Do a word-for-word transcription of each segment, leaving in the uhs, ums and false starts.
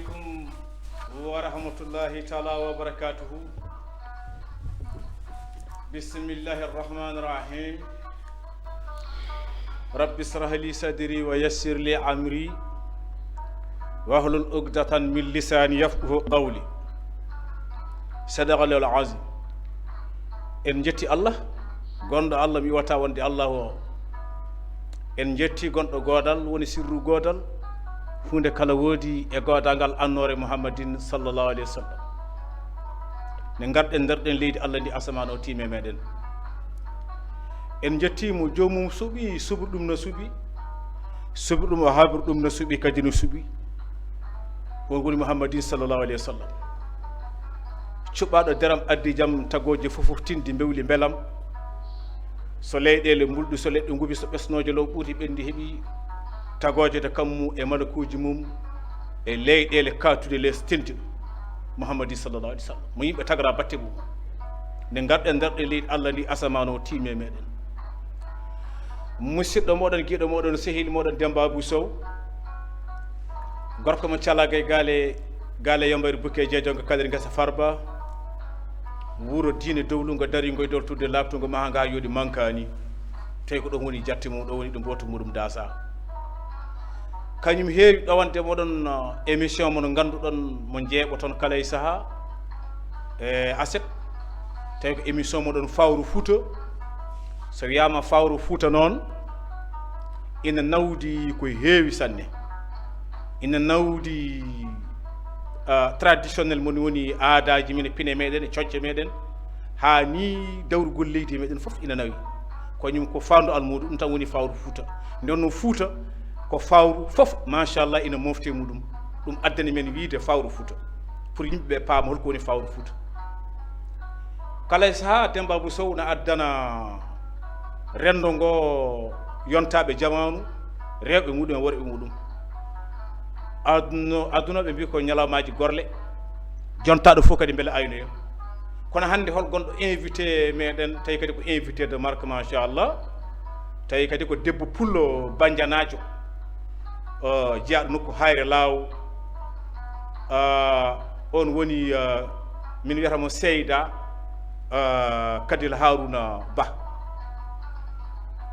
عليكم ورحمة الله تعالى وبركاته. بسم الله الرحمن الرحيم. رب اشرح لي صدري ويسر لي أمري واحلل عقدة من لساني يفقهوا قولي. صدق الله العظيم. En njetti Allah, gonɗo Allah mi iwata wonde Allah o. En njetti gonɗo goodal woni sirru goodal. Huunde kala woodi e goodangal annoore Muhammadin sallallahu alaihi wasallam. Ne ngarɗen nder ɗen leydi Allah ndi asamaan o tiime meɗen. En njetti mo joomum suɓi, suɓi ɗum no suɓi, suɓi ɗum o habri ɗum no suɓi kadi no suɓi. Won woni Muhammadin sallallahu alaihi wasallam. Cuɓaɗo deram addi jam tagooje fof fof tindi mbewli mbelam. So leyɗeele mbulɗi, so leɗɗe ngubi, so ɓesnooje law ɓuuti ɓenndi heɓi tagooje to kammu e malakuuji mum e leyɗeele kaatude lees tenti ɗum. Muhammadin sallallahu alaihi wasallam. Mo yimɓe tagra batte mum. Nde ngarɗen ndarɗen leydi Allah ndi asamaan o tiime meɗen. Musidɗo moɗon, giɗo moɗon, sehil moɗon Demba Abou Sow. Gorko mo calagay gaale, gaale yambayri bukke jeejonga kadir ngesa farba. Wuro diine dowlungo daringo e dow tudde laaɓtungo maha nga yooɗi mankani. Tawi ko ɗon woni jatte mum, ɗon woni ɗum gooto muɗum dasa. Kañum heewi ɗowande moɗon, uh, émission mo no ngannduɗon mo jeeɓoton kala e saha. E aset. Tawi ko émission moɗon Fawru Fouta. So wiyama Fawru Fouta noon, ina nawdi ko heewi sanne. Ina nawdi, ah, traditionnel mon woni aadaji men e pine meɗen e coñce meɗen. Ha ni dawrugol leydi meɗen fof ina nawi. Ko ñum ko fandu almuudu, ɗum tan woni Fawru Fouta. Nden no Fouta ko fawru fof, machallah, ina mofte muɗum. Ɗum addani men wiide Fawru Fouta. Pour yimɓe ɓe paama holko woni Fawru Fouta. Kala e saha Demba Abou Sow na addana rendo ngo yontaɓe jamanu, rewɓe muɗum e worɓe muɗum. Aduna, aduna ɓe mbi ko ñalawmaji gorle, jontaɗo fof kadi beele aynoyo. Kono hannde hol gonɗo invité meɗen, tawi kadi ko invité de marque, machallah. Tawi kadi ko debbo pullo banjanajo, uh, jeyaɗo nokku Hayre Law. Uh, on woni, uh, min wiyata mo Seyda, uh, Kadil Haruna Ba.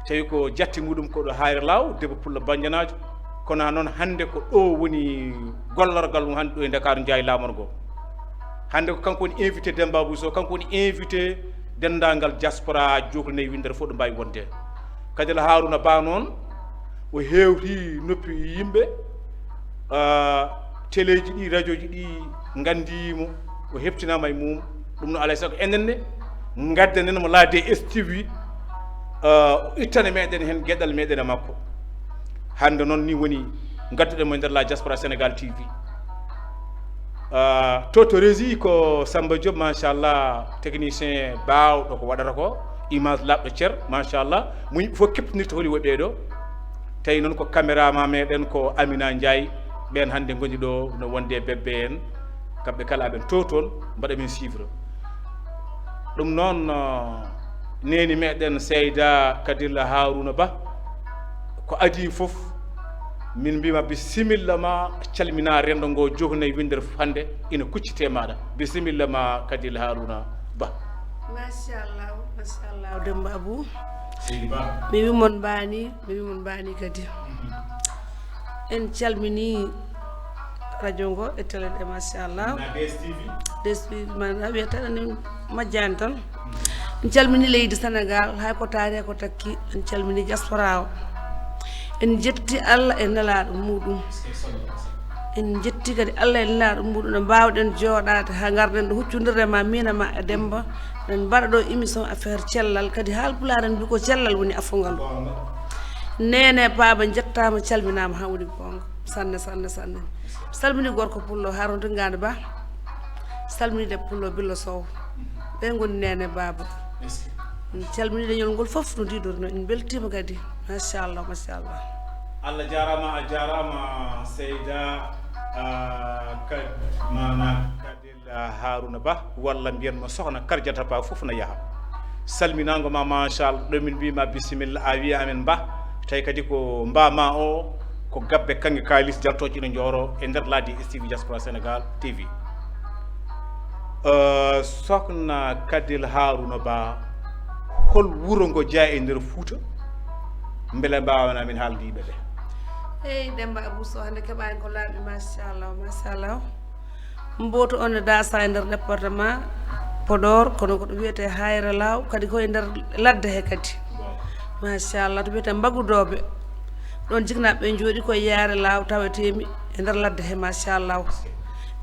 Tawi ko jatti muɗum ko ɗo Hayre Law, debbo pullo banjanajo. Kono noon hannde ko ɗo woni gollorgal mum hannde ɗo e Ndakaaru Njaay Laamorgo. Hannde ko kanko woni invité Demba Abou Sow, kanko woni invité denndaangal diaspora Jokalante winndere fof ɗo mbawi wonde. Kadila Haruna Ba noon, o hewti noppi yimɓe, ah, teleji ɗi, radioji ɗi nganndimo, o heptinama e mum. Ɗum no alay sago enen ne, ngaddanen mo la D S T V, ah, o ittana meɗen hen geɗal meɗen e makko. Hannde noon ni woni ngadduɗen mo e nder la diaspora Sénégal T V. Ah, to, to régie ko Samba Diop, machallah, technicien baawɗo ko waɗata ko, image laaɓɗo cer, machallah. Mo yimɓe fof keptinirta holi woɓɓe ɗo. Tawi noon ko caméraman meɗen ko Amina Ndiaye, ɓen hannde ngoni ɗo no wonde e bebbe en. Kamɓe kala aɓen to toon, mbaɗa min suivre. Ɗum noon, ah, neni meɗen Seyda Kadila Haruna Ba, ko adi fof, min mbima bisimilla ma, calmina rendo ngo Jokalante winndere fof hannde ina kuccite maɗa. Bisimilla ma Kadila Haruna Ba. Machallah, machallah, Demba Abou. Seydi Ba. Mi wi mon mbani, mi wi mon mbani kadi. En calmini radio ngo e télé ɗe, machallah. Na D S T V. D S T V, man, a wiyata ni majjani tan. En calmini leydi Sénégal, hay ko taari, hay ko takki, en calmini diaspora o. En jetti Allah e nelaɗo muɗum. En jetti kadi Allah e nelaɗo muɗum, no mbawɗen jooɗaade ha ngarɗen ɗo huccodirde ma, mina ma e Demba. En mbaɗa ɗo émission affaire cellal, kadi haalpulaar en mbi ko cellal woni afo ngal. Nene Baaba jettama, calminama ha woni gonga. Sanne, sanne, sanne. Salmini gorko pullo Haruna Tingane Ba. Salmini debbo pullo Billo Sow. Ɓe ngoni Nene Baaba. En calmini leñol ngol fof no ndiɗon no, en beltima kadi. Machallah, machallah. Allah jarama, a jarama Seyda, ah, Kad-, mana Kadila Haruna Ba, walla mbiyen mo sohna Karjata Ba fof na yaaha. Salminago ma, machallah, ɗo min mbima bisimilla, a wiya amen Ba, tawi kadi ko Ba ma o, ko gabbe kaŋŋe kaalis jaltooje ina njooroo e nder ladde S T V Diaspora Sénégal T V. Eh, Sokhna Kadel Harouna Ba, hol wuro ngo jeyaa e nder Fuuta? Mbele mbaawanaa min haalde yimɓe ɓe? Eyi, Demba Abou Sow, hannde keɓaani ko laaɓi, machallah, machallah. Mboto on e Dasa e nder département Podor, kono ko ɗo wiyetee Hayra Law, kadi ko e nder ladde he kadi. Machallah, to wiyetee Mbagudooɓe. Ɗoon jiknaaɓe ɓe njooɗi ko e Yaare Law, taweteemi e nder ladde he, machallah.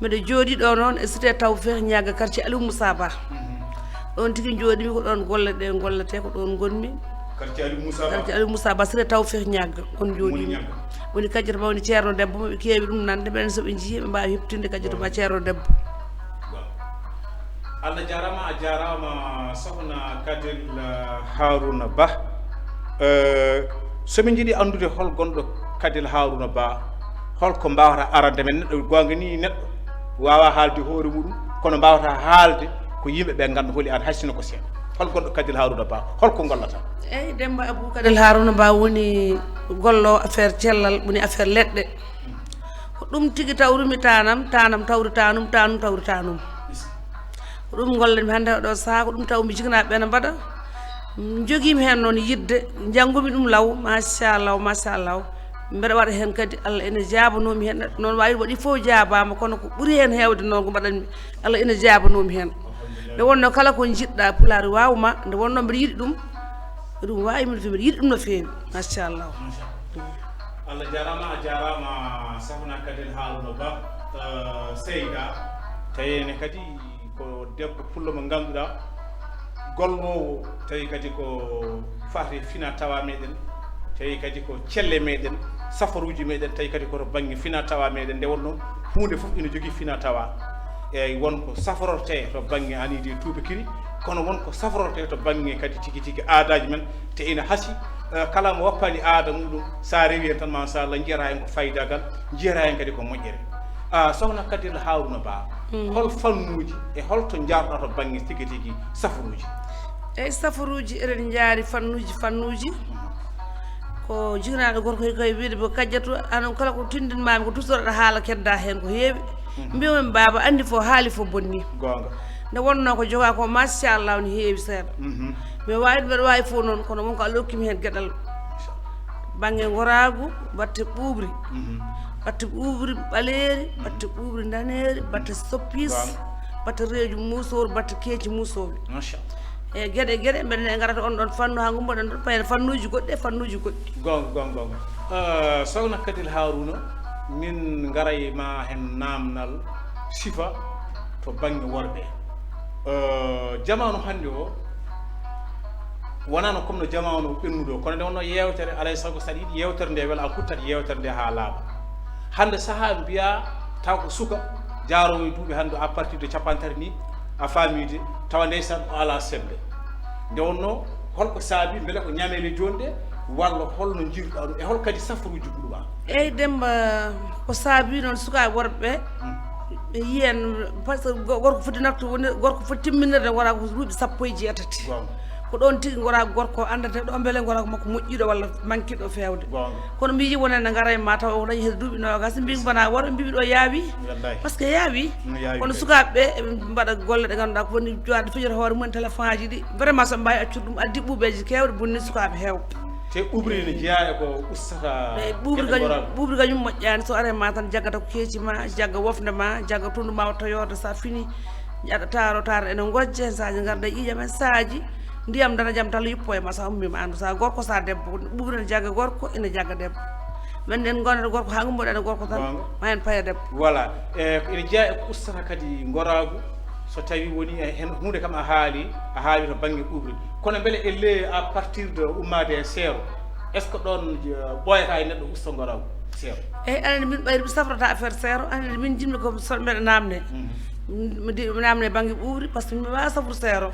Mbeɗa jooɗi ɗo noon e cité Tawfekh Ñagga, quartier Aliou Moussa Ba. Ɗoon tigi njooɗimi, ko ɗoon golle ɗe ngolletee, ko ɗoon ngonmi. Quartier Aliou Moussa Ba. Quartier Aliou Moussa Ba, cité Tawfekh Ñagga, on njooɗimi. Woni Ñagga. Woni kajjata ma, woni Ceerno Debbo, ɓe keewi ɗum nande, ɓen so ɓe njii, ɓe mbaawi heɓtinde kajjata ma Ceerno Debbo. Waaw. Allah jaaraama, a jaaraama, Sokhna Kadel, eh, Harouna Ba. Eh, so min njiɗi anndude hol gonɗo Kadel Harouna Ba, hol ko mbaawata arande men? Neɗɗo goonga ni, neɗɗo waawaa haalde hoore muɗum, kono mbaawata haalde ko yimɓe ɓe nganndu holi an, hay sinno ko seeɗa. Hol gonɗo Kadel Harouna Ba, hol ko ngollata? Eyi, Demba Abou, Kadel Harouna Ba woni gollo affaire cellal, woni affaire leɗɗe. Ko ɗum tigi tawrumi taanam, taanam tawri taanum, taanum tawri taanum. Ko ɗum ngollanmi hannde oo ɗoo sahaa, ko ɗum taw mi jiknaaɓe ɓe no mbaɗa. Njogiimi heen noon yiɗde, njanngumi ɗum law, machallah, machallah. Mbeɗa waɗa heen kadi, Allah ene jaabanoomi heen. Neɗɗo noon waawi waɗi fof jaabaama, kono ko ɓuri heen heewde noon ko mbaɗanmi, Allah ene jaabanoomi heen. Nde wonnoo kala ko njiɗɗaa Pulaar waaw ma, nde wonnoo mbiɗa yiɗi ɗum, ɗum waawi mi no feewi, mbiɗa yiɗi ɗum no feewi, machallah. Allah jaaraama, a jaaraama, Sokhna Kadel Harouna Ba, eh, Seyda. Tawi ene kadi ko debbo pullo mo ngannduɗaa, golnoowo, tawi kadi ko fati fina tawa meɗen, tawi kadi ko celle meɗen, safaruuji meɗen, tawi kadi ko to bannge fina tawa meɗen. Nde wonnoo huunde fof ina jogii fina tawa. Eyi, won ko saforortee to bannge aniidi e tuubakiri, kono won ko saforortee to bannge kadi tigi tigi aadaaji men, te ina hasi, eh, kala mo woppaani aada muɗum, so a rewi heen tan, machallah, njiyata heen ko faydaagal, njiyata heen kadi ko moƴƴere. Ah, Sokhna Kadel Harouna Ba, hol fannuuji e holto njaarɗaa to bannge tigi tigi safaruuji? Eyi, safaruuji, eɗen njaari fannuuji, fannuuji. Ko jiknaaɗo gorko he koye wiyde ko Kajjatu, aan kala ko tindinmaami ko toujours aɗa haala, keddaa heen ko heewi. Mbiyoomi, baaba, anndi fof, haali fof bonni. Goonga. Nde wonnoo ko jogaa ko, machallah, ne heewi seeɗa. Mhm. Mbeɗa waawi, mbeɗa waawi fof noon, kono won ko Allah hokkimi heen geɗal. Bannge ngoraagu, batte ɓuuɓri. Mhm. Batte ɓuuɓri ɓaleeri, batte ɓuuɓri ndaneeri, batte soppis, goonga, batte reedu muusooru, batte keeci muusooɓe. Machallah. E geɗe, geɗe, mbeɗen e ngarata on ɗon fannu, haa ngummoɗen ɗon, payen fannuuji goɗɗi e fannuuji goɗɗi. Goonga, goonga, goonga. Eh, Sokhna Kadel Harouna, min ngaray ma heen naamnal sifa to bannge worɓe. Eh, jamaanu hannde o wonaano comme no jamaanu ɓennuɗo o, kono nde wonnoo yeewtere, alaa e sago so aɗa yiɗi yeewtere nde wela, a huttat yeewtere nde haa laaɓa. Hannde sahaa mbiyaa taw ko suka jaaroowo e duuɓi hannde à partir de capanɗe tati ni, a faamii de, tawa ndeysaan o alaa semmbe. Nde wonnoo, holko saabii, mbele ko ñameele jooni ɗe, walla holno njiiruɗaa ɗum, e hol kadi safaruuji mbuɗumaa? Eyi, Demba, ko saabii noon sukaaɓe worɓe ɓe, ɓe yiyan, par ce que go-, gorko foti nattu, woni gorko foti timminirde ngoraagu ko duuɓi sappo e jeetati. Goonga. Ko ɗoon tigi ngoraagu gorko anndata ɗo mbele ngoraagu makko moƴƴiiɗo walla mankiiɗo feewde. Goonga. Kono mbiiji wonen ne ngara e ma taw o dañi heen duuɓi noogaas, mbiyi mbana worɓe mbiyi ɗo yaawi. Wallahi. Par ce que yaawi. No yaawi kono kay. Sukaaɓe ɓe eɓe mbaɗa golle ɗe ngannduɗaa ko woni jowaade fijata hoore mumen téléphone aji ɗi. Vraiment so mbaawi accude ɗum addi ɓuuɓeeji keewɗi bonni sukaaɓe heew. Te ɓuuɓri ne jeyaa e ko ustata. Eyi, ɓuuɓri geɗe kañum, ngoraagu. Ɓuuɓri kañum moƴƴaani, so are ma tan jaggata ko keeci ma, jagga wofnde ma, jagga tundu ma watta yoorde, sa fini aɗa taaro taaro ene ngojje, heen saaji ngarda e ƴiiƴam, heen saaji ndiyam danajam tan yippo e ma, sa ummiima anndu, sa gorko, sa debbo, ɓuuɓri ne jagga gorko, ene jagga debbo. Men en ngonata gorko haa ngummoɗen e gorko tan, goonga, ma en paye debbo. Voilà. E, ene jeyaa e ko ustata kadi ngoraagu, so tawii woni e heen huunde kam a haali, a haali to bannge ɓuuɓri. Kono mbele e le, à partir de ummaade e seero, est-ce que ɗoon, eh, ɓooyata e neɗɗo usta ngoraagu seero? Eyi, aɗa anndi min ɓayri mi safrata affaire seero, aɗa anndi min njiɗmi ko so mbeɗa naamne. Mhm. Mi di-, mi naamne bannge ɓuuɓri, par ce que mi waawaa safrude seero.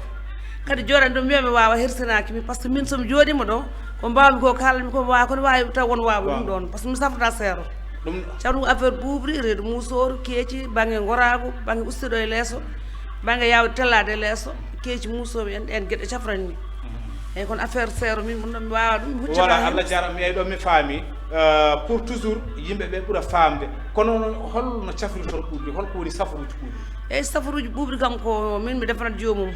Kadi jooɗani ɗum mbiya mi waawaa, hersinaaki mi, par ce que min so mi jooɗiima ɗo, ko mbaawmi ko kaalanmi ko mi waawaa, kono waawi taw won waawɓe ɗum ɗoon, par ce que mi safrata seero. Ɗum cawtu ko affaire ɓuuɓri, reedu muusooru, keeci, bannge ngoraagu, bannge ustiiɗo e leeso, bannge yaawde tellaade e leeso, keeci muusooɓe en, ɗeen geɗe cafranmi. Mhm. Eyi, kono affaire seero min, ɗum ɗo mi waawaa ɗum, mi huccata. Voilà, heen. Allah jaaraama, mi yeeyi ɗo, mi faami. Euh, pour toujours yimɓe ɓe ɓura faamde. Kono noon, holno cafrirton ɓuuɓri? Holko woni safaruuji ɓuuɓri? Eyyi, safaruuji ɓuuɓri kam ko min mi defanat joomum.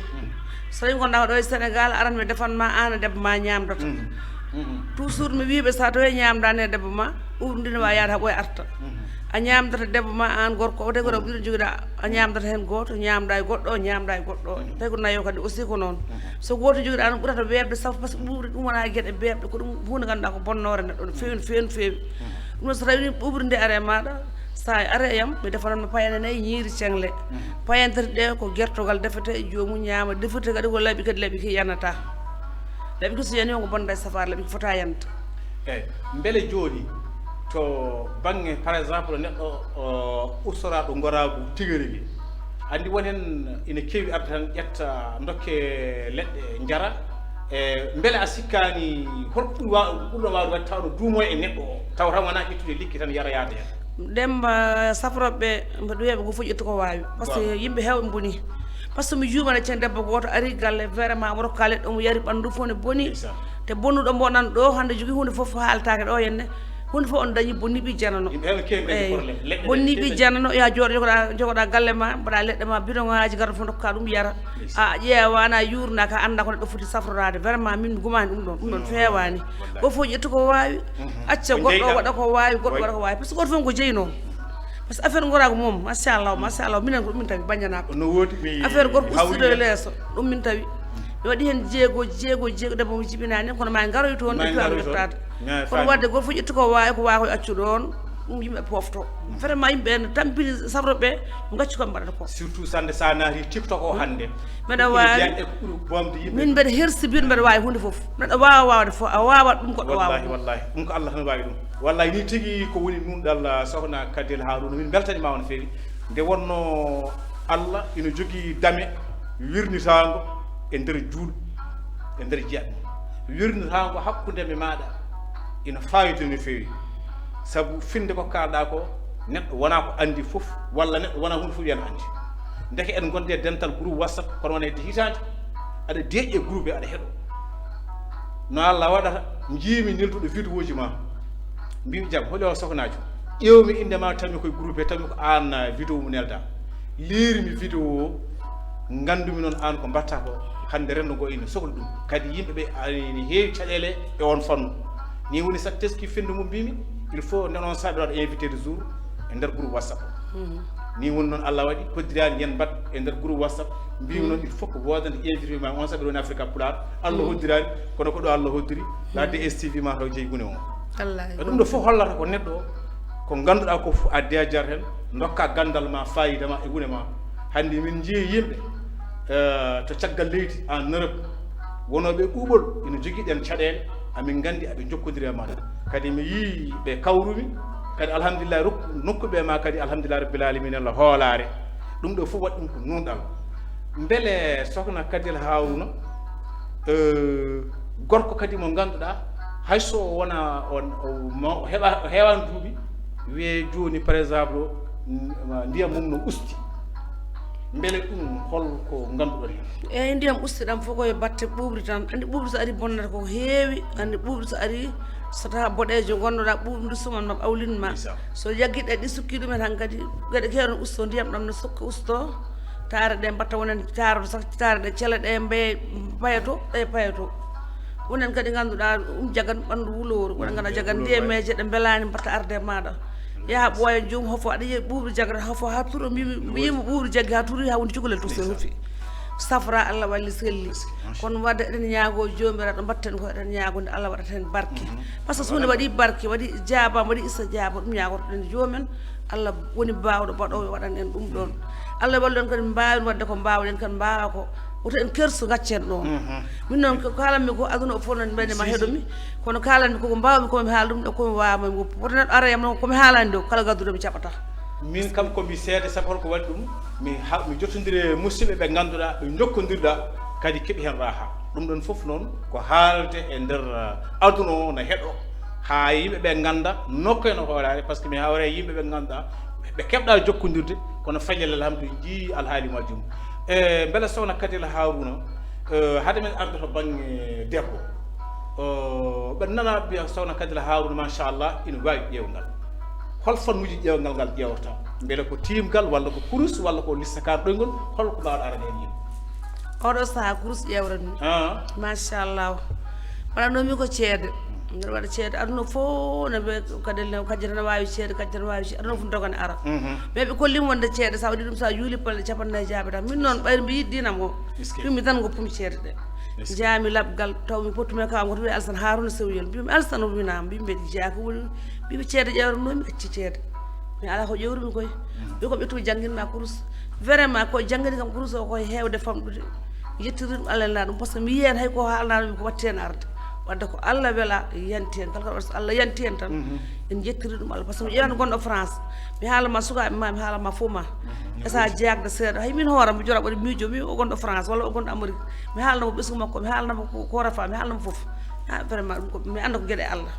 So tawi gonɗa ɗo e Sénégal, aran mi defan ma, aan e debbo ma ñaamdata. Toujours mi wiiɓe, sa tawi ñaamdaani e debbo ma, ɓuuɓri ndi ne waawi yaade haa ɓooya arta. A ñaamdata debbo ma aan gorko, o tawi ko ɗiɗo jogiɗa, a ñaamdata heen gooto, ñaamɗa e goɗɗo o, ñaamɗa e goɗɗo o. Tawi ko nayo kadi aussi ko noon. So gooto jogiɗa noon ɓurata weeɓde saf, par ce que ɓuuɓri ɗum wona geɗe beeɓɗe, ko ɗum huunde ngannduɗaa ko bonnoore neɗɗo no feewi, no feewi, no feewi. Ɗum noon so tawi ɓuuɓri ndi are e maaɗa, sa are e yam, mi defanat ma payanɗe nayi ñiiri ceŋle. Payanɗe tati ɗe ko gertogal defete, joomum ñaama, defirte kadi ko laɓi kadi, laɓi ki yanata. Laɓi ki so yani o ko bonnda e safaara, laɓi ki fota yanta. Eyyi, mbele jooni to bannge, par exemple, neɗɗo, o, ustoraaɗo ngoraagu tigi rigi, anndi won heen ina keewi arde tan ƴetta ndokke leɗɗe njara. E mbele a sikkaani holko ɓuri wa-, ɓurɗo waawde waɗde taw no duumo e neɗɗo o, taw tan wonaa ƴettude lekki tan yara yaade heen? Demba safrooɓe, mbaɗa wiyaɓe ko fof ƴettu ko waawi. Par ce que yimɓe heewɓe mboni. Par ce que mi juumana ceen debbo gooto ari galle, vraiment omo rokka leɗɗe, omo yari ɓanndu fof ne boni. Te bonnuɗo mbo nan ɗo hannde jogii huunde fof haaltaake ɗo henne. Huunde fof on dañi bonni ɓi janano. Yimɓe heewɓe keewi dañde problème. Leɗɗe bonni ɓi janano, ya jooɗo jogoɗa, jogoɗa galle ma, mbaɗa leɗɗe ma, bidon ngaaji, garɗo fof ndokka ɗum yara. A ƴeewana, a yuurnaka, annda ko neɗɗo foti safroraade. Vraiment, min mi gumaani ɗum ɗon. Ɗum ɗon feewaani. Wallahi. Ko fof ƴettu ko waawi. Acca goɗɗo waɗa ko waawi, goɗɗo waɗa ko waawi. Par ce que goto fof ko jeyno. Par ce que affaire ngoraagu moom, machallah, machallah, minen ko ɗum min tawi, baññanaaɓe. No woodi, mi affaire gorko ustiiɗo e leeso, ɗum min tawi. Mi waɗi heen jeego, jeego, jeego, debbo mo jibinaani, kono ma en ngaroy toon, ɓe cuwa mi yettaade. Kono waɗde goto fof ƴetti ko waawi, ko waawi ko accu ɗoon, ɗum yimɓe pofto. Vraiment, yimɓe ɓe tampini safroɓe, ngaccu kam mbaɗata ko. Surtout sannde sa naati TikTok o hannde. Mbeɗa waawi, min mbeɗa hersi mbiɗo mbeɗa waawi huunde fof. Neɗɗo waawa waawde fof, a waawat ɗum goɗɗo waawa. Wallahi, wallahi. Ɗum ko Allah tan waawi ɗum. Wallahi, ni tigi ko woni nuunɗal, ah, Sokhna Kadel Harouna. Min mbeltaniima on feewi. Nde wonno Allah ina jogii dame wirnitaango e nder juul-, e nder jeyaɓe. Wirnitaango hakkunde me maaɗa ina faayodiri no feewi. Sabu finnde ko kaalɗaa ko, neɗɗo wonaa ko anndi fof, walla neɗɗo wonaa huunde fof yana anndi. Ndeke eɗen ngondi e dental groupe WhatsApp, kono wona hedde hitaande, aɗa deeƴi e groupe, aɗa heɗo. No Allah waɗata, njiimi nelduɗo vidéo ji ma. Mbimi, jam, holi o sokhnajo? Ƴeewmi innde ma, tawmi koye groupe, tawmi ko aan, ah, vidéo mo nelda. Liirmi vidéo o, nganndumi noon aan ko mbaɗta ko. Hannde renndo ngo ina sokli ɗum. Kadi yimɓe ɓe ina heewi caɗeele e on fannu. Ni woni so teski fenndu mum mbimi, il faut nden on saabi waɗa invité de jour e nder groupe WhatsApp o. Ni woni noon Allah waɗi, hoddiraani yen mbaɗ e nder groupe WhatsApp. Mbimi noon il faut ko woodande invité ma on saabi woni Africa Pulaar. Allah hoddiraani, kono ko ɗo Allah hoddiri. La D S T V ma taw jeyi gune o. Wallahi. E ɗum ɗo fof hollata ko neɗɗo o, ko ngannduɗaa ko fof a deejar heen, ndokka ganndal ma, fayida ma e gune ma. Hannde min njii yimɓe, eh, to caggal leydi en Europe, wonooɓe ɓuuɓol ina jogii ɗeen caɗeele, amin nganndi aɓe njokkondiri e maaɗa. Kadi mi yii ɓe kawrumi, kadi alhamdulillah, rokku-, nokkuɓe ma kadi alhamdulillah rabbil alamina, Allah hoolaare. Ɗum ɗo fof waɗi ɗum ko nuunɗal. Mbele Sokhna Kadel Harouna, eh, gorko kadi mo ngannduɗaa, hay so wona on, o ma-, o heɓa-, o heewaani duuɓi, wiye jooni, par exemple, n-, ndiyam mum no usti. Mbele ɗum hol ko ngannduɗon heen? Eeyi, ndiyam ustiɗam fof ko e batte ɓuuɓri tan. Anndi ɓuuɓri so ari bonnata ko heewi. Anndi ɓuuɓri so ari so tawa boɗeejo ngonnoɗa, ɓuuɓri ndu suman ma, ɓawlin ma. Ndeysaan. So yaggiɗe ɗi sukki ɗumen hankadi, geɗe keewɗe usto ndiyam ɗam no sukka usto. Taare ɗe mbatta wonen taaro sah, taare ɗe cela ɗe mbeye payato, ɗe payato. Wonen kadi ngannduɗaa ɗum jagan ɓanndu wulooru. Wonen ngannduɗaa jagan ndiyameeje ɗe mbelaani mbatta arde e maaɗa. Yaha ɓooya joom hofo, aɗa yiya ɓuuɓri jagata hofo haa turo, mbiimi, mbiimi ɓuuɓri jaggi haa turi, haa woni cukalel to so rufi. Safra Allah walli selli. Kono wadde eɗen ñaagoo Joomiraaɗo, mbatten ko eɗen ñaagoo nde Allah waɗata heen barke. Par ce que so huunde waɗi barke, waɗi jaabaama, waɗi istajaaba, ɗum ñaagortoɗen Joomen. Allah woni baawɗo, baɗoowo, waɗan en ɗum ɗoon. Allah wallu en kadi, mbaawen waɗde ko mbaawɗen, kadi mbaawa ko. Woto en kersu, ngaccen ɗoon. Min noon, ko kaalanmi ko, aduna o fof noon mbayni ma heɗomi. Kono kaalanmi ko, ko mbaawmi ko, mi haala ɗum ɗo, ko mi waawma mi woppu. Woto neɗɗo ara yam noon, ko mi haalani ɗo, kala gadduɗo mi jaɓata. Min kam ko mi seede, sabu holko waɗi ɗum? Mi ha-, mi jottondiri e musidɓe ɓe ngannduɗaa, ɓe njokkondirɗaa, kadi keɓi heen raaha. Ɗum ɗoon fof noon, ko haalde e nder, eh, aduna o, na heɗo. Haa yimɓe ɓe ngannda nokku en hoolaare, par ce que mi hawre e yimɓe ɓe ngannduɗaa ɓe keɓɗa jokkondirde, kono fellel alhamdu, en njii alhaali majjum. E mbele Sokhna Kadel Harouna, e, hade men arde to bannge debbo, O, ɓe nana mbiya Sokhna Kadila Harouna, machallah, ina waawi ƴeewngal. Hol fannuuji ƴeewngal ngal ƴeewata? Mbele ko tiimgal, walla ko kurus, walla ko lista kar ɗoyngol? Hol ko mbaawɗa arande heen yimɓe? Oɗo sahaa kurus ƴeewranmi. Ah. Machallah. Waɗanoomi ko ceede. Mbeɗa waɗa ceede. Aduna fof ne ɓe kadi ne, kadi ne waawi ceede, kadi ne waawi ceede. Aduna fof dogana ara. Mhm. Mais ɓe kolliimi wonde ceede, sa waɗi ɗum, sa juuli palle capanɗe nayi jaaɓe tan. Min noon, ɓayri mbi yiɗi diinam o. Eskey. Ɗum mi tan ngo pum ceede ɗe. Eskey. Njaami laɓgal, taw mi pottume ka goto wiye Alsan Harouna Sewyel. Mbimi Alsan o winaama. Mbi mbeɗa jeyaa ko woni. Mbi ceede ƴeewranoomi, acci ceede. Mi alaa ko ƴeewrumi koy. Mm. Wi ko ƴettu jannginma kurus. Vraiment ko janngini kam kurus o ko heewde famɗude. Mi yettiri ɗum Allah e Nulaaɗo mum, par ce que mi yiyani hay ko haalnaa ɗum ko watti heen arde. Wadde ko Allah wela yanti heen. Kala ko Allah yanti heen tan, mhm, en jettiri ɗum Allah. Par ce que mi ƴeewani gonɗo France, mi haala ma sukaaɓe ma, mi haala ma fof ma. Mhm. Esa jeeyakde seeɗa. Hay min hoore am, mi jora waɗi miijo, mi o gonɗo France walla o gonɗo Amérique. Mi haalna mo ɓesngu makko, mi haalna mo ko, ko rafa, mi haalna mo fof. Ah, vraiment, ɗum ko, mi annda ko geɗe Allah.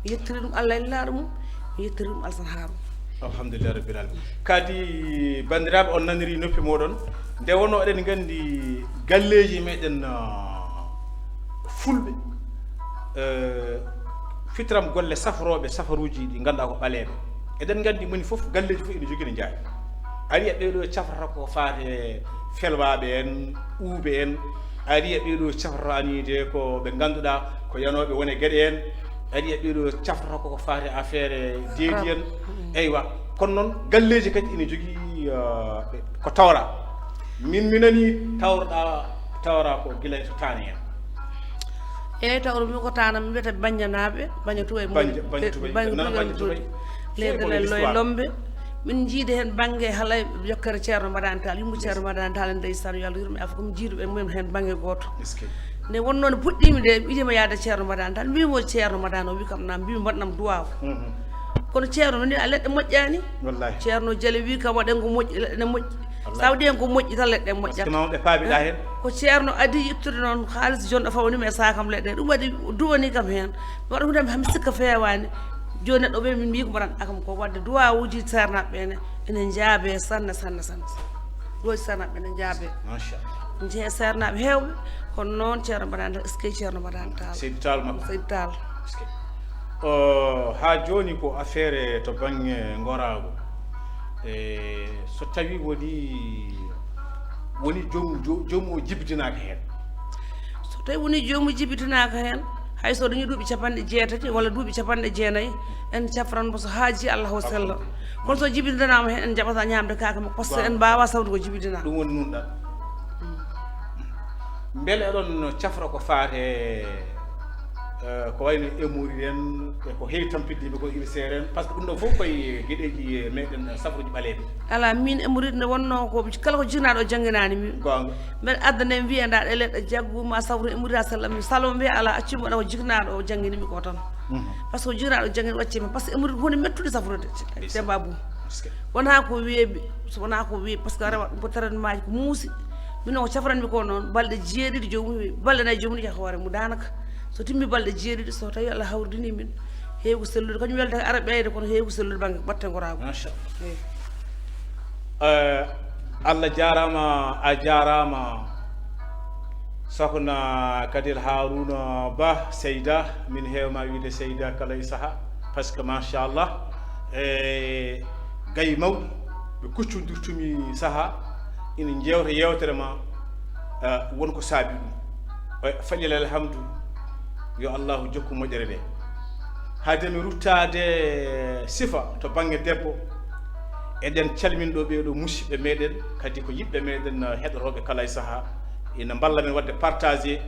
Mi yettiri ɗum Allah e Nulaaɗo mum, mi yettiri ɗum Alsan Harouna. Alhamdulillah rabbil alamin. Kadi, banndiraaɓe, on naniri noppi mooɗon. Nde wonno eɗen nganndi galleeji meɗen, ah, fulɓe, eh, fitram golle safarooɓe safaruuji ɗi ngannduɗaa ko ɓaleeɓe. Eɗen nganndi moni fof, galleeji fof ina jogii no njaari. Ari e ɓee ɗo cafrata ko faati e felwaaɓe en, uuɓe en. Ari e ɓee ɗo cafrata aniide ko ɓe ngannduɗaa ko yanooɓe wone geɗe en. Ari e ɓee ɗo cafrata ko faati e affaire deedi en. Mm. Eywa, kono noon galleeji kadi ina jogii, ah, ɓe, ko tawra. Min mi nani tawrɗa, tawra ko gila e to Taani en. Eyyi, tawrumi ko Taana, mi wiyata Baññanaaɓe, Bañña Tuway. Bañña, Bañña Tuway. Bañña Tuway. Leydi Lello e Lombe. Min njiidi heen bannge halay jokkere Ceerno Madani Tall, yumma Ceerno Madani Tall, ndeysaan, yo Allah yurmo, afo ko min njiiduɓe mumen heen bannge gooto. Eskey. Nde wonnoo nde puɗɗiimi nde, ɓiɗima yaade Ceerno Madani Tall, mbimi mo Ceerno Madani o, wi kam naam, mbimi mbaɗnam duwaaw. Mhm. Kono Ceerno no ni a leɗɗe moƴƴaani. Wallahi. Ceerno Jale wi kam waɗen ko moƴƴi, leɗɗe ne moƴƴi. Wallahi. Sa waɗi heen ko moƴƴi tan, leɗɗe moƴƴat. Parce que mawɓe paabiɗa heen. Ko Ceerno adi ittude noon haalis jonɗo fawanima e saakam leɗɗe. Ɗum waɗi duwani kam heen. Mi waɗa hunde am hami sikka feewaani. Jooni neɗɗo ɓe min mbiyi ko mbaɗan akam ko waɗde duwawuuji seernaaɓe ɓe ne ene njaabe sanne, sanne, sanne. Duwawuuji seernaaɓe ɓe ne njaabe. Machallah. Njee seernaaɓe heewɓe, kono noon Ceerno Madani Tall, eskey Ceerno Madani Tall. Seydi Tall makko. Seydi Tall. Eskey. O, haa jooni ko affaire to bannge ngoraagu. E, so tawi woni, woni joom, jo-, joom o jibidinaaka heen. So tawi woni joom o jibidinaaka heen, hay so dañi duuɓi capanɗe jeetati walla duuɓi capanɗe jeenayi, en cafran mo so haaji Allah o sella. Kono so jibidanaama heen, en jaɓata ñaamde kaake makko, parce que en mbaawaa sawde ko jibidinaa. Ɗum woni nunɗal. Mm. Mbele eɗon cafra ko faate, eh, ko wayno hémorroïde en, e ko heewi tampinde yimɓe ko ulcère en, parce que ɗum ɗo fof koye geɗeeji meɗen safruuji ɓaleeɓe. Alaa, min hémorroïde nde wonnoo ko kala ko jibinaaɗo o jannginani mi. Goonga. Mbeɗa adda nde mi wiya nda ɗe leɗɗe jaggu ma safru hémorroïde a sellam, mi saloo mbiya alaa, accu mi waɗa ko jibinaaɗo o janngini mi ko tan. Mhm. Parce que jibinaaɗo o janngini waccii mi, parce que hémorroïde ko hunde mettude safrude. Ndeysaan. Demba Abou. Parce que wonaa ko weeɓi, so wonaa ko weeɓi, parce que a rewa ɗum ko traitement ji ko muusi. Min noon ko cafranmi ko noon, balɗe jeeɗiɗi joomum, balɗe nayi joomum yah hoore mum daanaka. So timmi balɗe jeeɗiɗi, so tawi Allah hawridini min, heewi ko sellude, kañum weldata ara ɓeyde, kono heewi ko sellude bannge ɓatte ngoraagu. Machallah. Eyi. Eh, Allah jaaraama, a jaaraama. Sokhna Kadila Harouna Ba, Seyda, min heewa ma wiide Seyda kala e saha, parce que machallah, e gayi mawɗi, ɓe kuccondirtumi saha, ina jeewta yeewtere ma, eh, won ko saabi ɗum. Eh, falilal alhamdu, yo Allahu jokku moƴƴere nde. Haade mi ruttaade sifa to bannge debbo, eɗen calmina ɗo ɓee ɗo musidɓe meɗen, kadi ko yiɓɓe meɗen, eh, heɗotooɓe kala e saha, ina mballa men waɗde partagé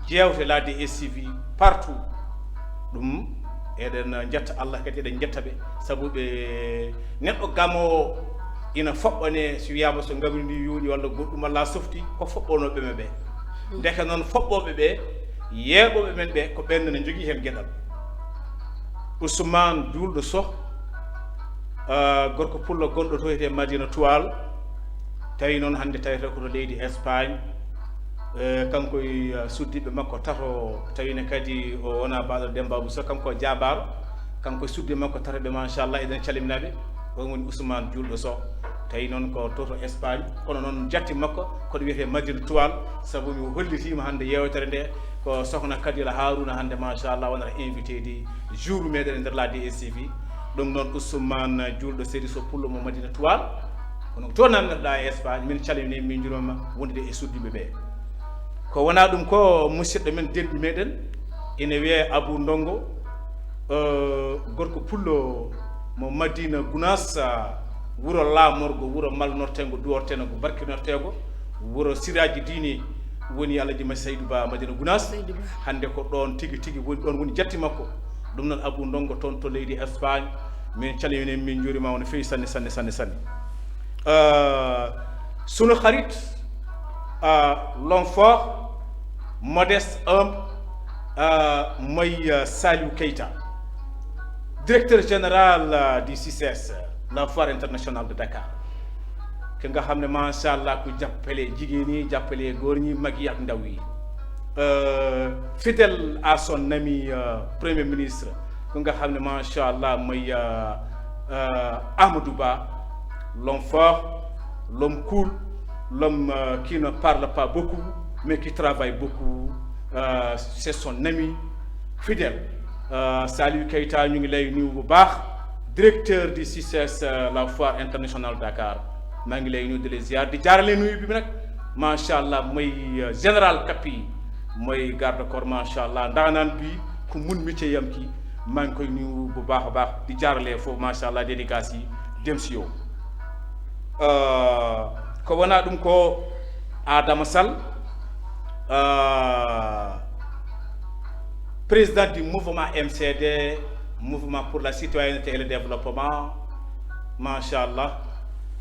jeewte la D S T V partout. Ɗum eɗen njetta Allah, kadi eɗen njetta ɓe, sabu ɓe, neɗɗo gamowo ina foɓɓane, so wiyaama so ngamri ndi yooɗi walla goɗɗum walla softi, ko foɓɓonooɓe men ɓe. Ndeke noon foɓɓooɓe ɓe, yeeɓooɓe men ɓe, ko ɓen ne njogii heen geɗal. Ousmane Juulɗo Soh, ah, gorko pullo gonɗo to wiyetee Madina Tuwaal, tawi noon hannde tawetee ko to leydi Espagne. Eh, kanko e, ah, suddiiɓe makko tato, tawi ne kadi o wonaa baaɗo Demba Abou Soh, kanko o jaabaaro, kanko e suddiiɓe makko tato ɓe, machallah, eɗen calmina ɓe. On woni Ousmane Juulɗo Soh, Tawi noon ko to to Espagne, kono noon jatti makko kono wiyetee Madina Tuwal, sabu mi hollitiima hannde yeewtere nde ko sokhna Kadila Haruna hannde machallah wonata invité di jour meɗen e nder la D S T V. Ɗum noon Ousmane Juulɗo Seydi Sow Pullo mo Madina Tuwal, kono ko to namnirɗa e Espagne, min calmini min njuurima wondude e suddiɓe ɓe. Ko wona ɗum ko musidɗo men denɗi meɗen ina wiyee Abou Ndongo, eh, gorko pullo mo Madina Gunas, ah, wuro laamorgo, wuro malnorteengo, duworteengo, barkinorteengo, wuro siraaji diine woni Alhaji Ma Saydou Ba Madina Gunas. Saydou Ba. Hannde ko ɗoon tigi tigi woni, ɗoon woni jatti makko. Ɗum noon Abou Ndongo toon to leydi Espagne, min calmini min njuurima on no feewi sanne, sanne, sanne, sanne. Euh, sunu xarit, euh, l'homme fort, modeste, humble, euh, mooy, euh, Saliou Keita, directeur général, euh, du C I C E S, la foire internationale de Dakar. Ki nga xam ne macha allah ku jàppale jigéen ñi, jàppale góor ñi, mag yi ak ndaw yi. Euh, fidèle à son ami, euh, premier ministre, ku nga xam ne macha allah mooy, euh, euh, Amadou Ba, l'homme fort, l'homme cool, l'homme, euh, qui ne parle pas beaucoup mais qui travaille beaucoup. Euh, c'est son ami fidèle. Euh, Saliou Keita, ñu ngi lay nuyu bu baax, directeur du C I C E S, euh, la foire internationale Dakar. Maa ngi lay nuyu di la ziar, di jaarale nuyu bi nag, macha allah, mooy, euh, général Kapi, mooy garde corps, macha allah, ndaanaan bi ku mun métier yam ki, maa ngi koy nuyu bu baax a baax, di jaarale foofu, macha allah, dédicace yi dem si yow. Euh, ko wona ɗum ko Adama Sall, euh, président du mouvement M C D, Mouvement pour la Citoyenneté et le Développement, machallah,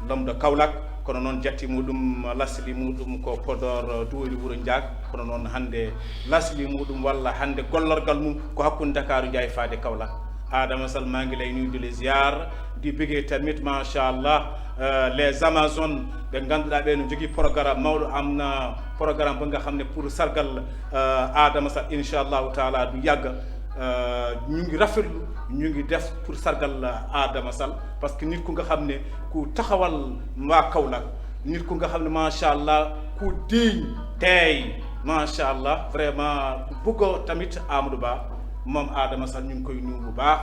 l'homme de Kaolack, kono noon jatti muɗum, lasli muɗum ko Podor, duwori wuro Njaak, kono noon hannde lasli muɗum walla hannde gollorgal mum ko hakkunde Ndakaaru Njaay faade Kaolack. Adama Sall, maa ngi lay nuyu di la ziar, di bëggee tamit, machallah, euh, les Amazones, ɓe ngannduɗaa ɓe no jogii programme mawɗo, am na programme ba nga xam ne pour sargal, euh, Adama Sall, inchallahu taala, du yàgg. Euh, ñu ngi rafetlu, ñu ngi def pour sargal, euh, Adama Sall, parce que nit ku nga xam ne ku taxawal waa Kaolack, nit ku nga xam ne, macha allah, ku diiñ, teey, macha allah, vraiment, ku bëgg tamit Amadou Ba, moom Adama Sall, ñu ngi koy nuyu bu baax,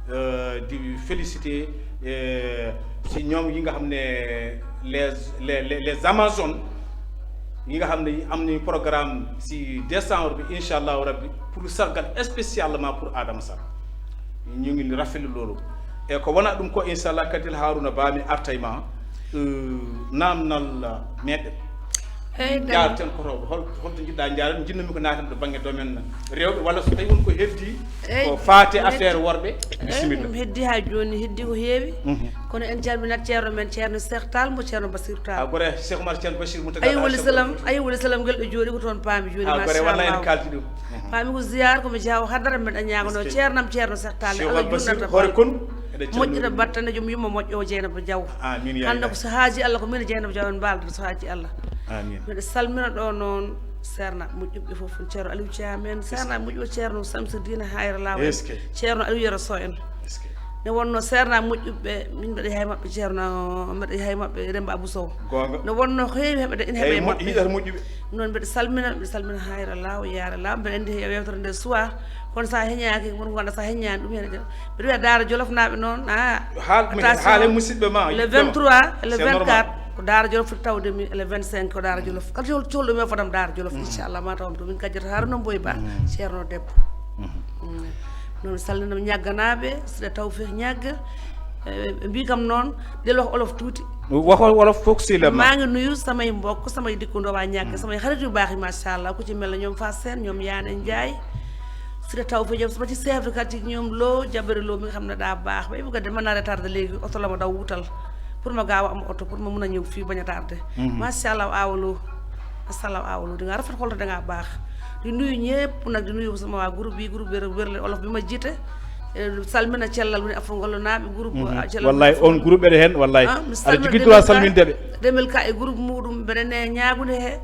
euh, di féliciter, euh, si ñoom yi nga xam ne les, les, les, les Amazones, yi nga xam ne am nañu programme si décembre bi, incha allahu rabbi, pour sargal spécialement pour Adama Sall. Ñu ngi rafetlu loolu. E ko wona ɗum ko, inchallah, Kadil Haruna Ba, mi artay ma, euh, namnal meɗen. Eyyi, jaarten ko to, hol, holto jiɗɗa jaaren? Jinnumi ko naten to bangge domaine rewɓe, walla so tawi won ko heddi, eyyi, ko faate affaire worɓe, eyyi, bisimilla. Ɗum heddi ha joni, heddi ko heewi. Mhm. Kono en calminat ceerno men, ceerno Cheikh Tall mo ceerno Basir Tall. A gore Cheikh Oumar, ceerno Bachir Mountaga Ayi Tall, woni Cheikh salam, Oumar. Ayi woni salam, ngel ɗo jooɗi ko toon paami joni, a gore, machallah, wallay en kaldi ɗum. Paami ko ziar, ko mi jaawo hadara, mbeɗa ñaagano ceernam ceerno Seeɗ Taal, Allah juutnata hoore kon, moƴƴita battane, joom yumma moƴƴo o Jeynaba Jaw. Amin, ya hannde ko so haaji Allah, ko min e Jeynaba Jaw en mbaaldata so haaji Allah. Amin. Mbeɗa salmina ɗo noon seernaaɓe moƴƴuɓe fof, ceerno Aliou Thiam en, seernaaɓe moƴƴuɓe, ceerno Samsidine Hayra Law en, ceerno Aliou Yero Sow en. Ne wonno seernaaɓe moƴƴuɓe, min mbeɗa yaha e maɓɓe, ceerno, mbeɗa yaha e maɓɓe Remba Abou Sow. Goonga. Ne wonno ko heewi heɓe de, ina heɓa e maɓɓe. Hiɗata moƴƴuɓe. Noon mbeɗa salmina, mbeɗa salmina Hayra Law, Yaara Law, mbeɗa anndi he yewtere nde suwa, kono sa heñaaki, won ko wonda sa heñaani ɗum hene de. Mbeɗa wiya Daara Jolof naaɓe noon, a, haal, attention, haale musidɓe ma, le yiɗɗo ma. Vingt-trois, le vingt-quatre, ko Daara Jolof foti tawde mi, le vingt-cinq ko Daara Jolof. Kala col-, colɗo mi o fotama Daara Jolof, inchallah, ma tawam to. Min kajjata Haruna Mboy Ba, ceerno debbo. Mm. Noon salminam ñagganaaɓe, Sira Tawfeex Ñagga. Eh, ɓe mbii kam noon, del wax olof tuuti. Waxal wolof foog si la ma. Maa ngi nuyu samay mbokk, samay dëkkandoo waa Ñagga, samay xarit yu baax yi, macha allah, ku ci mel ne ñoom Fatou Sène, ñoom Yaane Ndiaye, Sira Tawfeex Diop, sama ci chef de quartier, ñoom Lo, Jabari Lo mi nga xam ne daa baax, bay bëgg a dem, mën naa retardé léegi, oto la ma daw wutal, pour ma gaaw a am oto, pour ma mun a ñëw fii, bañ a tardé. Mhm. Macha allah, Awa Lo. Asalaam, Awa Lo, di nga rafet xol te da ngaa baax. Di nuyu ñëpp nag, di nuyu sama waa groupe bi, groupe wér, wér la olof bi ma jiite. Eh, salmina cellal woni afo ngollo naaɓe groupe, mhm, ah, cellal wallay, on groupe ɓeɗe hen, wallay. Ah, mi aɗa salmina jogui droit salminde ɓe. Demel ka e groupe muɗum, mbeɗa ne ñaagude he,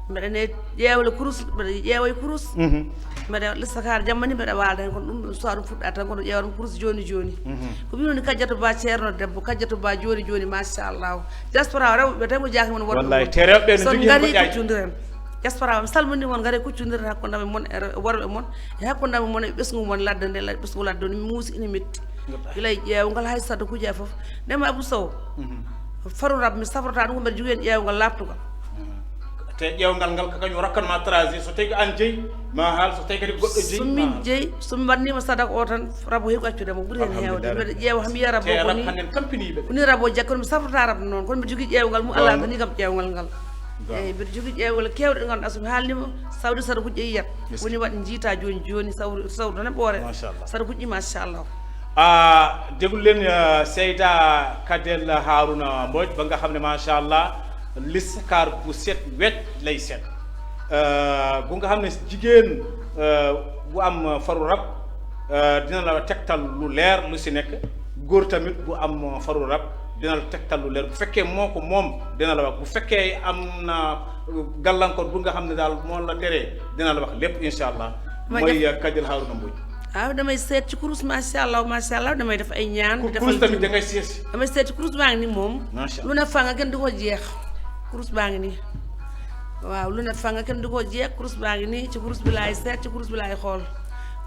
mbeɗa ne ƴeewle kurus, mbeɗa ƴeewa e kurus. Mhm. Mbeɗa lista kar jamma ni mbeɗa waalda heen, kono ɗum ɗum suwa ɗum fuɗɗa tan, kono ƴeewa ɗum kurus jooni jooni. Ko mbiɗon ni Kajjatu Ba, Ceerno Debbo, Kajjatu Ba jooni jooni, machallahu. Diaspora o, rewɓe tawi mo jaaki mon worɓe. Wallay, te rewɓe ne so jogii heen ngari ko ƴaƴi. Kuccondiren. Diaspora o, mi salmini mon, ngare kuccondiren hakkunde amen mon e re-, worɓe mon, e hakkunde amen mon e ɓesngu mon ladde nde, la-, ɓesngu ladde o ne muusi ina metti. Gila e ƴeewngal hay sadda kuji e fof. Ndema Abou Sow, faru rab mi safrata ɗum ko mbeɗa jogii heen ƴeewngal laaɓtungal. Te ƴeewngal ngal ko kañum rokkanma trajet, so tawi ko an jeyi, ma haal, so tawi kadi ko goɗɗo jeyi, so ma min haal. Jeyi, so mi waɗnima sadaka o tan, rabo heewi accude mo, ɓuri heen heewde. Alhamdulillah. Mbeɗa ƴeewa hami yiya rabo. Te rab ni, hannen tampiniɓe. Ko ni rabo jeyi, kono mi safrata rab noon, kono mbeɗa jogii ƴeewngal mum, Allah. Goonga. Addani kam ƴeewngal ngal. Goonga. Eeyi, mbeɗa jogii ƴeewngal keewɗe ɗe ngannduɗaa so mi haalnima, sawde sadakuji e yiyat. Woni waɗ njiita jooni jooni, sawru, sawru tan e ɓoore. Machallah. Sadakuji, machallah. A déglu leen, euh, Seyda Kadel Harouna Mbodj, ba nga xam ne, macha allah, listixaar bu set wecc lay seet. Euh, bu nga xam ne jigéen, euh, bu am faru rab, euh, dina la tegtal lu leer lu si nekk. Góor tamit bu am faru rab, dina la tegtal lu leer. Bu fekkee moo ko moom, dina la wax. Bu fekkee am na gàllankoor bu nga xam ne daal moo la teree, dina la wax lépp, incha allah. Ma mooy, def euh, Kadel Harouna Mbodj. Waaw, damay seet ci kurus, macha allah, macha allah, damay def ay ñaan. Ku-, defal kurus tamit da ngay seet. Damay seet ci kurus baa ngi nii moom. Macha allah. Lu ne fanga kenn du ko jeex. Kurus baa ngi nii. Waaw, lu ne fanga kenn du ko jeex. Kurus baa ngi nii, ci kurus bi laay seet, ci kurus bi laay xool.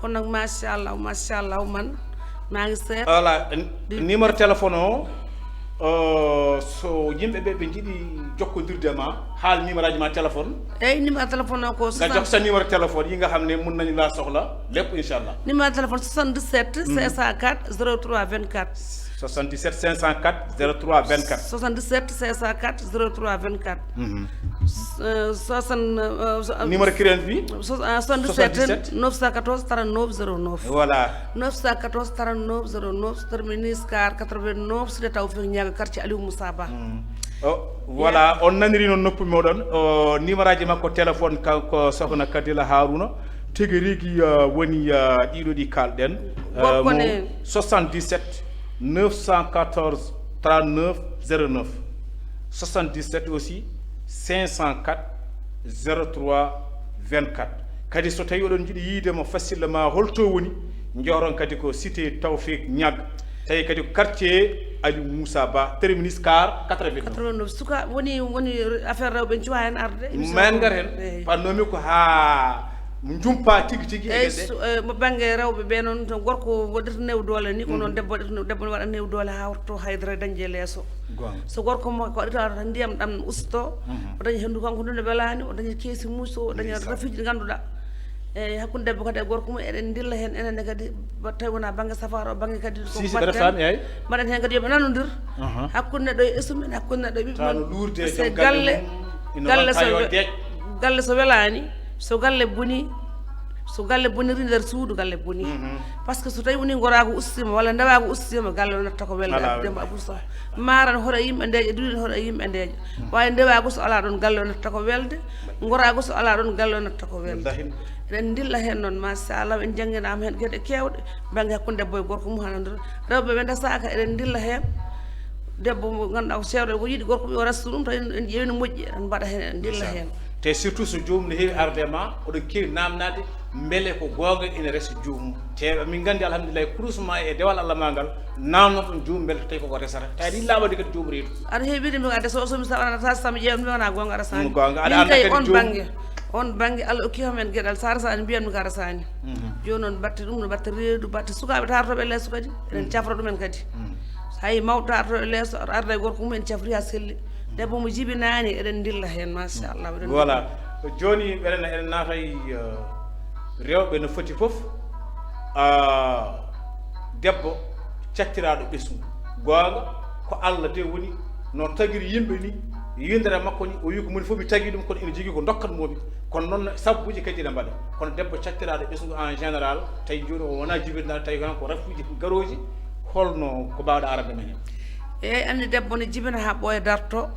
Kon nag, macha allah, macha allah, man maa ngi seet. Voilà, n-, di numéro téléphone o, euh, so yimɓe ɓe, ɓe njiɗi jokkondirde ma, haal numéro aji ma téléphone. Eyi, numéro téléphone o ko nga jox sa numéro téléphone yi nga xam ne mun nañu laa soxla lépp, incha allah. Numéro téléphone soixante-dix-sept cinq cent quatre zéro trois vingt-quatre. Soixante-dix-sept cinq cent quatre zéro trois vingt-quatre. Soixante-dix-sept cinq cent quatre zéro trois vingt-quatre. Mhm. Euh, soixante, euh, so-, Numéro kiren bi? So-, euh, soixante-dix-sept neuf cent quatorze trente-neuf zéro neuf. Voilà. Neuf cent quatorze trente-neuf zéro neuf, terminus car quatre-vingt-neuf, cité Tawfik Niaga, quartier Aliou Moussa Ba. Mm. Oh, voilà, on naniri noon noppi moɗon. O, numéro aji makko téléphone kanko sohna Kadila Haruna. Tigi rigi, uh, woni, uh, ɗiɗo ɗi kalɗen. Uh, gorko mo ne. Soixante-dix-sept neuf cent quatorze trente-neuf zéro neuf. Soixante-dix-sept aussi cinq cent quatre zéro trois vingt-quatre. Kadi so tawi oɗon jiɗi yiide mo facilement holto woni, jooɗon kadi ko cité Tawfik Niaga. Tawi kadi ko quartier Ali Moussa Ba, terminus car quatre-vingt-neuf. Quatre-vingt-neuf. Suka woni, woni affaire rewɓe en cuwa hen arde. Men ngar hen. Eyi. Pannomi ko ha jumpa tigi tigi e eyyi, gueɗe. So, eh, mo banggue rewɓe ɓe noon, to gorko waɗata néew doole ni, ko noon debbo waɗata néew, debbo ne waɗa néew doole ha watto haydara dañde e leeso. Goonga. So gorko mo ko waɗata tan ndiyam ɗam usto, o daña hendu kanko ndu ne welani, o daña keesi muuso, o daña rafiiji ɗi ngannduɗaa. Eyyi, hakkunde debbo kadi e gorko mum, eɗen ndilla heen enen ne kadi, ba-, tawi wona banggue safara o, banggue kadi ko sisi mbaɗten, mbaɗa fami, eyyi. Mbaɗen heen kadi yoɓe nanodir. Aha. Hakkunde neɗɗo e esum en, hakkunde neɗɗo e ɓiɓɓe mum. Tawa luurde e joom galle mum, ina galle so we-, galle so welani, so galle boni, so galle boniri nder suudu, galle boni. Mhm. Par ce que so tawi woni goraagu ustima walla ndewaagu ustima, galle o natta ko welde. Ala welde. Abou Sow. Maaran hoɗa yimɓe ndeeƴa, duɗen hoɗa yimɓe ndeeƴa. Waawi ndewaagu so alaa ɗoon, galle o natta ko welde. Ngoraagu so alaa ɗoon, galle o natta ko welde. Wallaahi. Eɗen ndilla heen noon, machallah, en jannginaama heen geɗe keewɗe, bannge hakkunde debbo e gorko mum hana nder. Rewɓe ɓe ndesaaka, eɗen ndilla heen. Debbo mo ngannduɗaa ko seeɗa, ko yiɗi gorko mum, o resta ɗum, tawi en ƴeewi no moƴƴi, eɗen mbaɗa heen, eɗen ndilla heen. Te surtout so joomum ne heewi arde ma, oɗon keewi naamnaade, mbele ko goonga ina resa joomum. Te min nganndi, alhamdulillahi, kurus ma e dewal Allah ma ngal, naamnoton joomum mbele tawi koko resata. Tawi ɗin laaɓa de kadi joomum reedu. Aɗa heewi wiide mi ko a deso, so mi sawanata, sa mi ƴeewa, mi wona goonga, aɗa saani. Mm, goonga. Aɗa min anndi kay kadi on joomum bannge, on bannge, Allah okki kam en geɗal, sara sa ne mbiyan mi ko aɗa saani. Mhm. Jooni noon batte ɗum no batte reedu, batte sukaaɓe taarotooɓe leeso kadi, eɗen cafra ɗumen kadi. Mhm. Hay mawɗo taarotooɗo leeso, arda e gorko mum, en cafri haa selli. Debbo mo jibinaani, eɗen ndilla heen, machallah, eɗen ndilla. Voilà. Jooni, eɗen, eɗen naata e, uh, rewɓe no foti fof. Ah, debbo cattiraaɗo ɓesngu. Goonga, ko Allah de woni no tagiri yimɓe ni, yindere makko ni, o wi ko moni fof mi tagi ɗum, kono ina jogii ko dokkat momi. Kono noon sabbuji kadi ina mbaɗa. Kono debbo cattiraaɗo ɓesngu en général, tawi jooni o wona jibinɗo, tawi tan ko rafuuji garooji, holno ko mbaawɗa arande men heen? Eeyi, anndi debbo ne jibina haa ɓooya darto,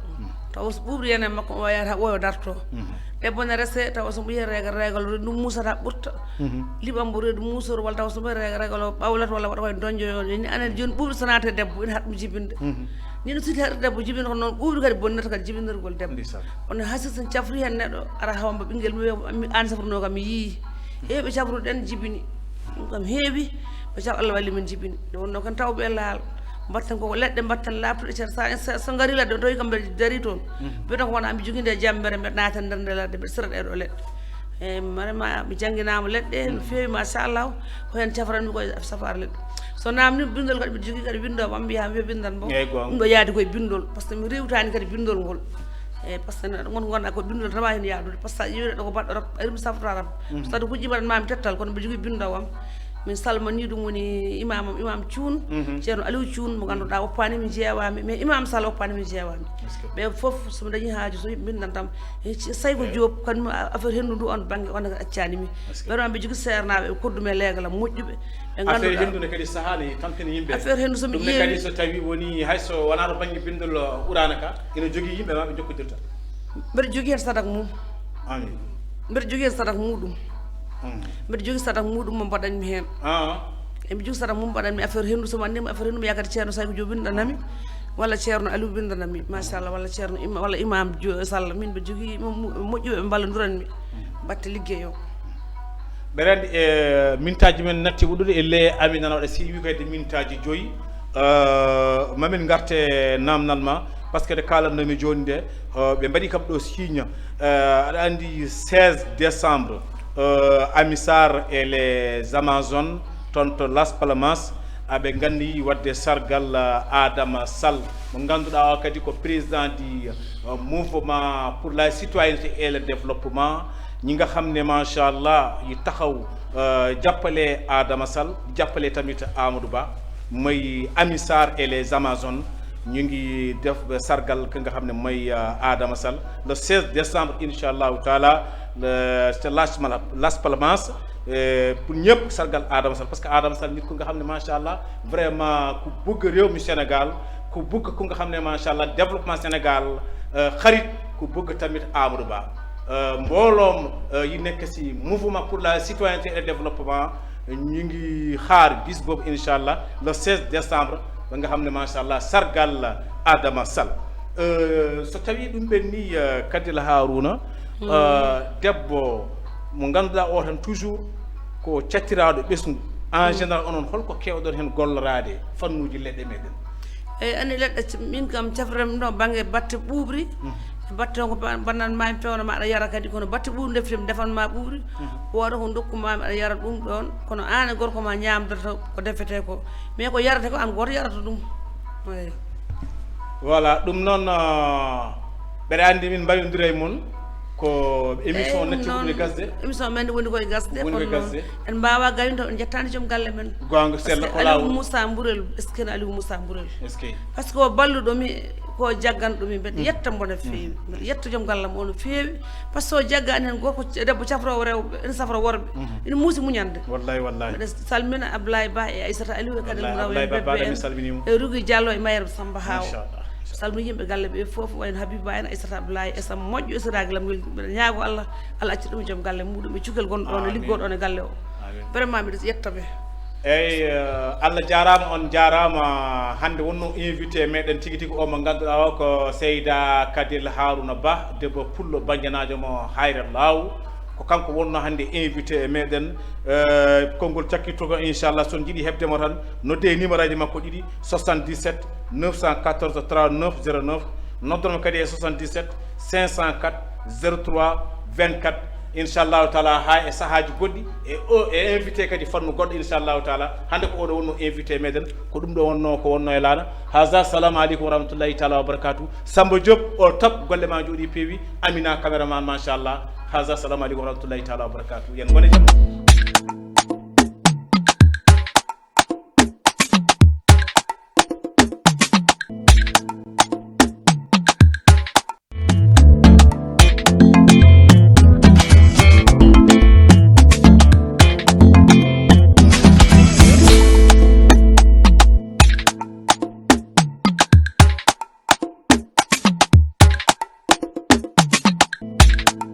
tawa so ɓuuɓri en e makko, o wayata haa ɓooya darto. Mhm. Debbo ne rese, tawa so mbo yiya reegal, reegal reedu ndum muusata ɓurta. Mhm. Liɓa mbo reedu muusoro, walla tawa so mbo yiya reegal, reegal o ɓawlat, walla waɗa koye doñjoyo ni. Anen jooni ɓuuɓri so naati e debbo, ina haɗ ɗum jibinde. Mhm. Ni no siti haɗata debbo jibina, ko noon ɓuuɓri kadi bonnata kadi jibinirgol debbo. Ndeysaan. Kono hay so sen cafri heen neɗɗo, ara hawa mbo ɓinngel mum, mi, an safruno kam, mi yii. Heewi ɓe cafruɗen jibini. Ɗum kam heewi, ɓe caf Allah walli min jibini. Nde wonno kan tawɓe e laal. Mbatten koko leɗɗe, mbatten laaɓtuɗe cer. Sa, sa, so ngari ladde, on tawi kam mbeɗa dari toon. Mbiɗa ko wona mi jogii nde jambere, mbeɗa naata nder nde ladde, mbeɗa sira ɗe ɗo leɗɗe. E, vraiment, mi jannginaama leɗɗe, no feewi, machallah. Ko heen cafranmi koye safar leɗɗe. So naamni bindol kadi, mbiɗa jogii kadi winndooɓe am, mbiyaa mi yo binndan mo. Eeyi, goonga. Ɗum ɗo yaadi koye bindol, par ce que mi rewtaani kadi bindol ngol. Eeyi, par ce que neɗɗo ngon, ngonɗa ko bindol tan waawi heen yaadude, par ce que a ƴeewi neɗɗo ko baɗɗo rab, a rimi safrata rab. So tawi ko jibaɗan maami tettal, kono mbiɗa jogii bindoowo am. Min salmanii ɗum woni imam am, imam Cuun, Ceerno Aliou Cuun, mo ngannduɗaa woppaani mi jeewaami, mais imam Sall woppaani mi jeewaami. Ɓe fof, so mi dañii haaju, so yimɓe mbindan tam, "Eh, ci-, Sayko Diop, kan mi a-, affaire henndu ndu on bannge, on accani mi." Vraiment, mbiɗa jogii seernaaɓe, ɓe koddu mi e leegal am moƴƴuɓe, ɓe ngannduɗaa. Affaire henndu ne kadi sahaa ne tampini yimɓe. Affaire henndu so mi Ɗum ne ƴeewi kadi so tawi woni hay so wonaa to bannge bindol Qur'aana ka, ina jogii yimɓe ma ɓe jokkodirta. Mbeɗa jogii heen sadak mum. Amin. Mbeɗa jogii heen sadak muɗum. Mbeɗa jogii sadak muɗum mo mbaɗanmi heen. Ah. Eɓe jogii sadak mum mbaɗanmi affaire henndu, so mi anndima affaire henndu, mi yaha kadi Ceerno Sayko Diop winndanami, walla Ceerno Aliou winndanami, machallah, walla Ceerno Ima-, walla Imam Jo-, Sall, min mbeɗa jogii mo-, mo-, moƴƴuɓe ɓe mballondiranmi batte liggey o. Mbeɗa anndi e mintaaji men natti woɗɗude e le ami nana waɗa si wi kadi mintaaji joyi. Euh, mamin ngarte namnal ma, par ce que nde kaalannomi jooni nde, euh, ɓe mbaɗi kam ɗo signe, euh, aɗa anndi seize décembre, euh, Amisar et les Amazones, toon to Las Palmas, aɓe nganndi waɗde sargal, euh, Adama Sall, mo ngannduɗaa o kadi ko président du, euh, mouvement pour la citoyenneté et le développement, ñi nga xam ne, macha Allah, yi taxaw, euh, jàppale Adama Sall, jàppale tamit Amadou Ba, mooy Amisar et les Amazones, ñu ngi def sargal ki nga xam ne mooy, euh, Adama Sall, le seize décembre, incha Allahu taala, le, ca Las Mala-, Las Palmas, euh, pour ñëpp sargal Adama Sall, parce que Adama Sall nit ku nga xam ne, macha Allah, vraiment ku bëgg réew mi Sénégal, ku bëgg ku nga xam ne, macha Allah, développement Sénégal, euh, xarit, ku bëgg tamit Amadou Ba. Euh, mbooloom, euh, yi nekk si mouvement pour la citoyenneté et le développement, ñu ngi xaar bis boobu, incha Allah, le seize décembre, ba nga xam ne, macha Allah, sargal Adama Sall. Euh, so tawi ɗum ɓenni, euh, Kadila Haruna, euh, debbo mo ngannduɗaa o tan toujours ko cattiraaɗo ɓesngu. En général, onon holko keewɗon heen golloraade fannuuji leɗɗe meɗen? Eyi, anndi leɗɗe, c-, min kam cafrem ɗo bannge batte ɓuuɓri, batte o ko ba-, bannan ma pewna ma aɗa yara kadi, kono batte ɓuuɓri deftem defan ma ɓuuɓri, wooda ko ndokku ma aɗa yara ɗum ɗoon, kono aan e gorko ma ñaamdata ko defetee ko, mais ko yarate ko aan gooto yarata ɗum. Eyi. Voilà, ɗum noon, euh, mbeɗa anndi min mbayondira e mon ko émission natti woni gasde. Émission men woni koye gasde, woni koye gasde. En mbaawa gaynude, en njettaani joom galle men. Goonga, sella ko laawol. Aliou Moussa Mburel, est-ce que Aliou Moussa Mburel? Est-ce que? Par ce que o balluɗo mi, ko jagganɗo mi, mbeɗa yetta mbo no feewi. Mbeɗa yetta joom galle am o no feewi. Par ce que o jaggaani heen gorko, debbo cafroowo rewɓe, ene safra worɓe. Ene muusi muñande. Wallahi, wallahi. Mbeɗa salmina Ablaye Ba e Aissata Aliou e Kadel Muraw en bebbe en. E Rugi Diallo e Mayere Samba Haw. Machallah. Salmini yimɓe galle ɓe fof, wayno Habiba en, Aissata Ablaye, e Samba moƴƴo, e siraagal am ngel, mbeɗa ñaago Allah, Allah acca ɗum joom galle muɗum e cukalel gonɗo ɗon, e liggooɗo ɗon e galle o. Vraiment, mbiɗa yetta ɓe. Eyyi, euh, Allah jaaraama, on jaaraama. Hannde wonno invité meɗen tigi tigi o mo ngannduɗaa o ko Seyda Kadel Haruna Ba, debbo pullo bannjanaajo mo Hayre Laaw. Ko kanko wonno hannde invité e meɗen. Euh, konngol cakkitto ko, inchallah, so on njiɗi heɓde mo tan, nodde e numéro aji makko ɗiɗi, soixante-dix-sept neuf cent quatorze trente-neuf zéro neuf, noddon mo kadi e soixante-dix-sept cinq cent quatre zéro trois vingt-quatre. Inchallahu taala, haa e sahaaji goɗɗi, e o, e invité kadi fannu goɗɗo, inchallahu taala. Hannde ko oɗo wonno invité meɗen, ko ɗum ɗo wonno, ko wonno e laana. Haza, salamu aleykum wa rahmatullahi taala wa barakatuh. Samba Diop, au top, golle ma njooɗi peewi. Amina, caméraman, machallah. Haza, salamu aleykum wa rahmatullahi taala wa barakatuh. Yen ngone jam.